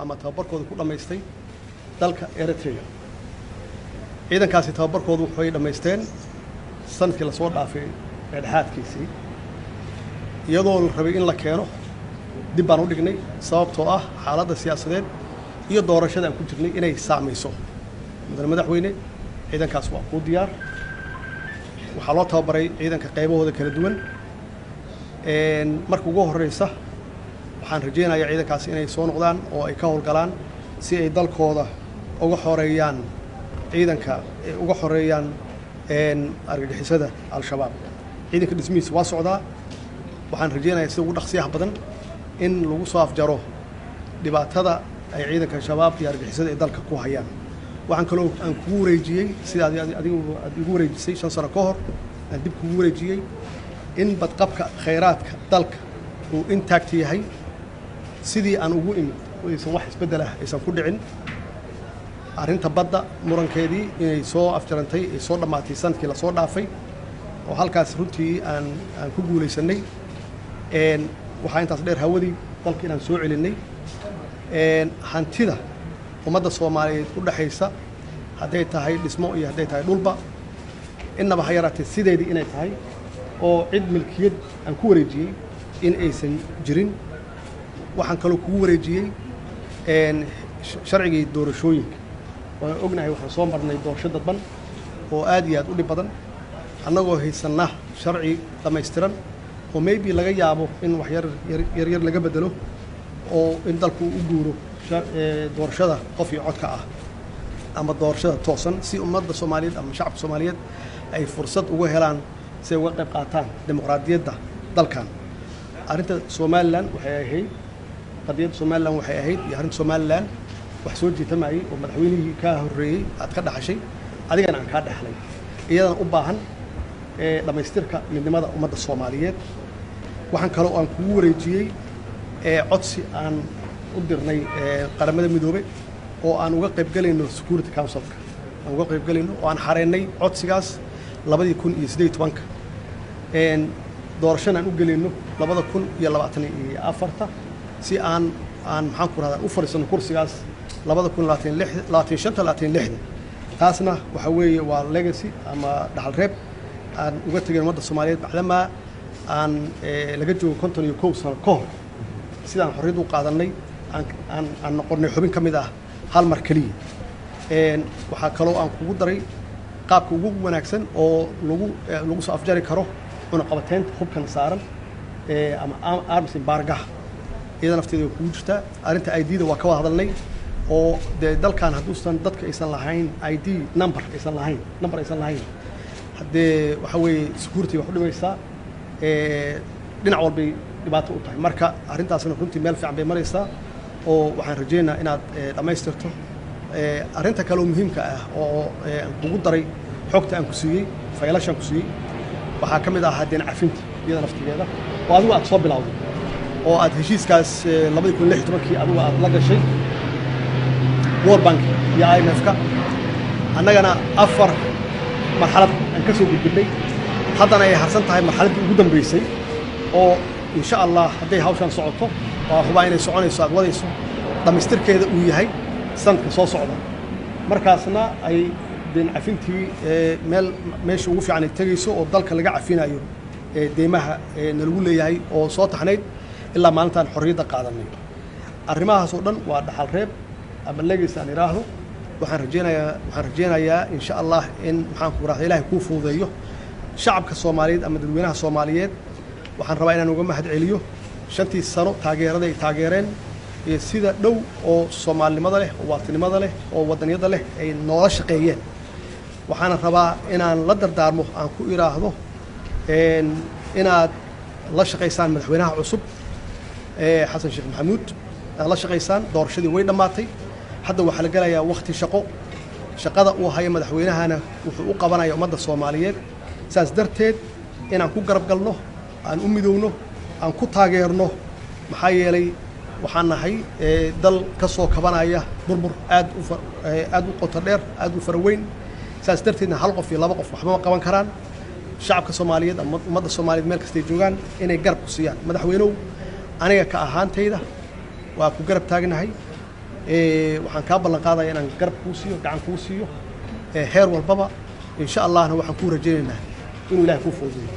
ama tababarkooda ku dhammaystay dalka Eritrea. Ciidankaasi tababarkoodu waxay dhammaysteen sanadkii lasoo dhaafay dhexdhexaadkiisii, iyadoo la rabay in la keeno dib baan u dhignay sababtoo ah xaaladda siyaasadeed iyo doorashada aan ku jirnay inay saamayso. Mudane madaxweyne, ciidankaas waa kuu diyaar. Waxaa loo tababaray ciidanka qaybahooda kala duwan. Marka ugu horeysa waxaan rajaynayaa ciidankaasi inay soo noqdaan oo ay ka howlgalaan si ay dalkooda uga xoreeyaan ciidanka uga xoreeyaan argagixisada Al-Shabaab. Ciidanka dhismihiisa waa socdaa. Waxaan rajaynayaa sida ugu dhaqsiyaha badan in lagu soo afjaro dhibaatada ay ciidanka Shabaab iyo argagixisada ay dalka ku hayaan. Waxaan kaloo aan kugu wareejiyey sida adigu aad igu wareejisay 5 sano ka hor, aan dib kugu wareejiyey in badqabka khayraadka dalka uu intact yahay sidii aan ugu imid, aysan wax isbeddel ah aysan ku dhicin. Arrinta badda murankeedii inay soo afjarantay, ay soo dhammaatay sanadkii lasoo dhaafay, oo halkaas runtii aan ku guulaysanay. Waxaa intaas dheer hawadii dalka inaan soo celinay, hantida ummadda Soomaaliyeed u dhexaysa, hadday tahay dhismo iyo hadday tahay dhulba, innaba ha yaraatee sideedii inay tahay oo cid milkiyad aan ku wareejiyey in aysan jirin. Waxaan kaloo kugu wareejiyey sharcigii doorashooyinka. Waan ognahay waxaan soo marnay doorasho dadban oo aad iyo aad u dhib badan, annagoo haysanna sharci dhammaystiran oo maybe laga yaabo in wax yar yar yar laga bedelo oo in dalku u guuro doorashada qof iyo codka ah ama doorashada toosan, si ummadda Soomaaliyeed ama shacabka Soomaaliyeed ay fursad uga helaan si ay uga qayb qaataan dimuqraadiyadda dalkan. Arrinta Somaliland waxay ahayd, qadiyadda Somaliland waxay ahayd iyo arrinta Somaliland wax soo jiitamayay oo madaxweynihii kaa horreeyey aad ka dhaxashay, adigana aan kaa dhaxlay, iyadana u baahan dhammaystirka midnimada ummadda Soomaaliyeed. Waxaan kaloo aan kugu wareejiyey codsi aan u dirnay Qaramada Midoobey oo aan uga qaybgelayno Security Councilka, aan uga qaybgelayno oo aan xareynay codsigaas 2018-ka, doorashana aan u gelayno 2024-ta, si aan maxaan ku rahdaa u fadhiisano kursigaas 2026, 25-ta, 26-da. Taasna waxa weeye waa legacy ama dhaxal reeb aan uga tegin ummadda Soomaaliyeed, bacdamaa aan laga joogo 51 sano ka hor sidaan xorriyad u qaadanay aan noqonnay xubin ka mid ah hal mar keliya. Waxaa kaloo aan kugu daray qaabka ugu wanaagsan oo lagu soo afjari karo cunaqabateynta hubkan saaran ama arms embargoha, iyada nafteeda way kugu jirtaa. Arrinta ID-da waa ka wada hadalnay oo dee dalkan hadduusan dadka aysan lahayn ID number, aysan lahayn number aysan lahayn, haddee waxa weeye security wax u dhimaysaa, dhinac walbay dhibaato u tahay. Marka arrintaasna runtii meel fiican bay maraysaa oo waxaan rajaynayaa inaad dhammaystirto. Arrinta kale oo muhiimka ah oo aan kugu daray xogta aan ku siiyey, faylashaan ku siiyey, waxaa ka mid ahaa deen cafinta iyada naftigeeda oo adigu aad soo bilowday oo aad heshiiskaas 2016-kii adigu aad la gashay World Bank iyo IMF-ka, annagana afar marxalad aan ka soo gudbinay, haddana ay harsan tahay marxaladdii ugu dambeysay oo insha Allah hadday hawshan socoto, waa hubaa inay soconayso, aad wadayso, dhammaystirkeeda uu yahay sanadka soo socda. Markaasna ay deen cafintii meel meesha ugu fiican ay tegayso oo dalka laga cafinayo deymaha nalagu leeyahay oo soo taxnayd ilaa maalintaan xorriyadda qaadanay. Arrimahaas oo dhan waa dhaxal reeb ama legacy aan idhaahdo. Waxaan rajaynayaa insha Allah in maxaan ku rahda Ilaahay kuu fududeeyo. Shacabka Soomaaliyeed ama dadweynaha Soomaaliyeed waxaan rabaa inaan uga mahad celiyo 5-tii sano taageerada ay taageereen iyo sida dhow oo soomaalinimada leh oo waatinimada leh oo wadaniyadda leh ay noola shaqeeyeen. Waxaana rabaa inaan la dardaarmo, aan ku idhaahdo inaad la shaqaysaan madaxweynaha cusub ee Xasan Sheekh Maxamuud, aad la shaqaysaan. Doorashadii way dhammaatay, hadda waxaa la gelayaa wakhti shaqo. Shaqada uu haya madaxweynahana wuxuu u qabanaya ummadda Soomaaliyeed, saas darteed inaan ku garab galno, aan u midowno, aan ku taageerno, maxaa yeelay waxaan nahay dal ka soo kabanaya burbur aad u qoto dheer, aad u fara weyn. Saas darteedna hal qof iyo laba qof waxba ma qaban karaan. Shacabka Soomaaliyeed ama ummadda Soomaaliyeed meel kastay joogaan inay garab ku siiyaan madaxweynow. Aniga ka ahaantayda waa ku garab taagnahay. Waxaan kaa ballan qaadaya inaan garab kuu siiyo, gacan kuu siiyo heer walbaba. Insha Allahna waxaan kuu rajaynaynaa inuu Ilahay kuu fududeeyo.